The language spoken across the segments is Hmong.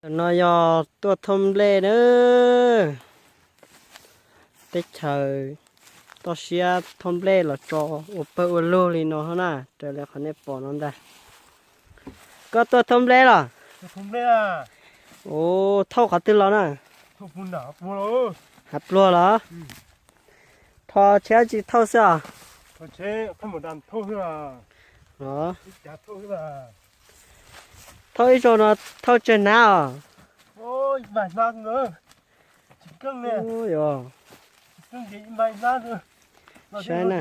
Tam no yog tuaj thauj nplej na. Teb chaws toj siab thauj nplej los tso ua pawg ua lug li no na, raws li qhov nej pom no ntag. Koj tuaj thauj nplej los? Ua, thauj qhov twg los na? Hav pluag los? Rho tsheb tsi thauj xwb os? Thauj ib zaug no thauj tsawg hnab os? Saib na.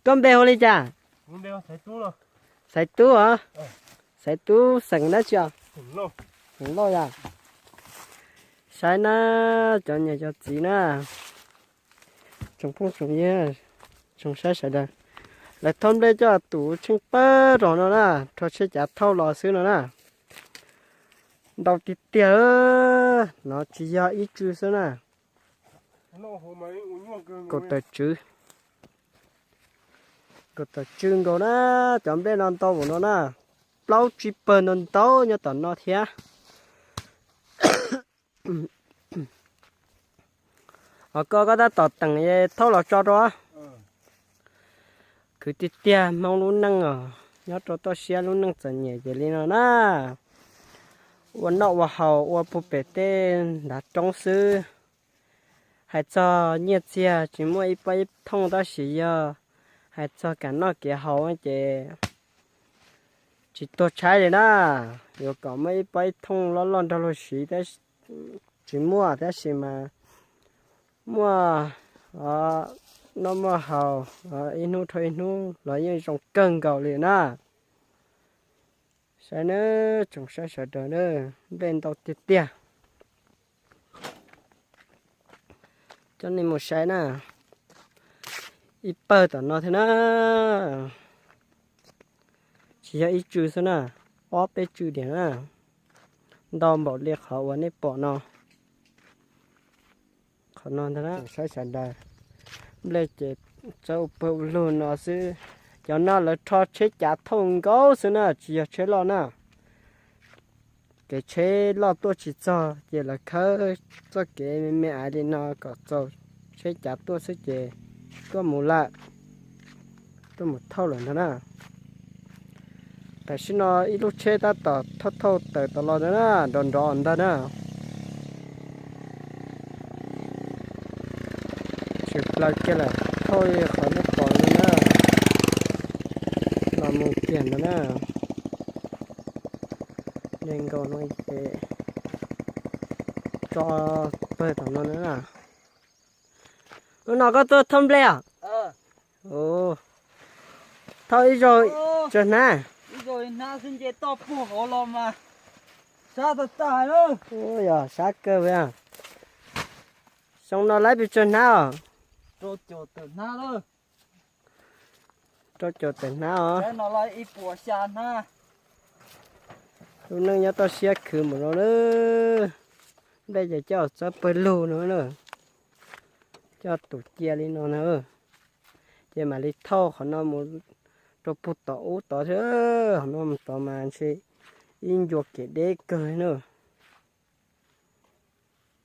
Koj npe hu li cas? Xaiv Tub os? Xaiv Tub xeem dab tsi os? Xeem Lauj yom. Saib na, cov niam cov txiv na, tsoom phooj tsoom ywg, tsoom saib sawv daws, lawv thauj nplej coj tus tsheej pawg rau no na, rho tsheb cav thauj los xwb no na. Ntau tiag tiag, no tsis yog ib tsw xwb na. Kaum tawm tswv, kaum tawm tswv nkaus na. Cov nplej no ntau npaum no na, plaub tsib pawg ntau ntau nyob tom no thiab. Os, koj, koj tab tom teem thauj los tso rau. Khwv tiag tiag Hmoob lub neej os, nyob rau toj siab lub neej txom nyem ces li no na. Ua noj ua haus ua puag pem tej ntav roob xwb. Hais txog nyiaj txiag tsis muaj ib pob ib thooj tab sis yog hais txog kev noj kev haus ces tsis tuag tshaib li na. Yuav kom muaj ib pob ib thooj loj loj nrog luag siv tab tsis muaj, tab sis mas muaj noj muaj haus ib hnub dhau ib hnub los yeej zoo kawg nkaus li na. Saib nawb tsoom saib sawv daws na, nplej ntau tiag tiag. Coj nej mus saib na, ib pawg tom no thiab na, tsis yog ib tsw xwb na, ob peb tsw diam na, ntau npaum li qhov uas nej pom no. Qhov no ntag na, saib sawv daws, nplej ces txawb ua pawg ua lug no xwb. Cov no lawv rho tsheb cav thauj nkaus xwb na, tsis yog tsheb loj na. Kev tsheb loj tuaj tsis txog ces lawv khawb txoj kev me me aiv li no kom txaus tsheb cav tuaj xwb ces tuaj mus lawm, tuaj mus thauj lawm ntag na. Tam sim no ib lub tsheb tab tom thauj thauj tawm tom los ntag na, nrov nrov ntag na. Tshwm plaws kiag lawm, thauj li qhov nej pom no na, los mus kiag ntag na. Nce nkaus no ces tso pawg tom no na. Hnub no koj tuaj thauj nplej os? Thauj ib zaug tsawg hnab? Yog sab kawg. Xyoo no laib pes tsawg hnab os? Rau caum tawm hnab os. Lub neej nyob toj siab khwv mus no na. Nplej ces coj txawb pawg lug no na, coj tus cia li no na. Ces mam li thauj qhov no mus rau puag tom ub tod thiab, qhov no mus tod mas ntshe ib ncua kev deb kawg na.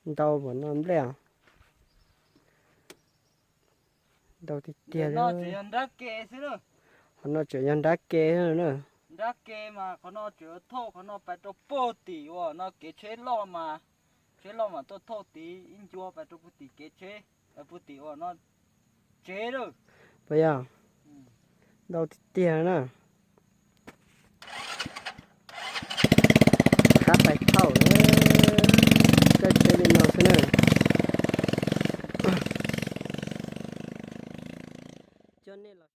Ntau npaum no nplej os. Ntau tiag tiag li. Qhov no tseem yog nrab ke na. Puas yog? Ntau tiag tiag na.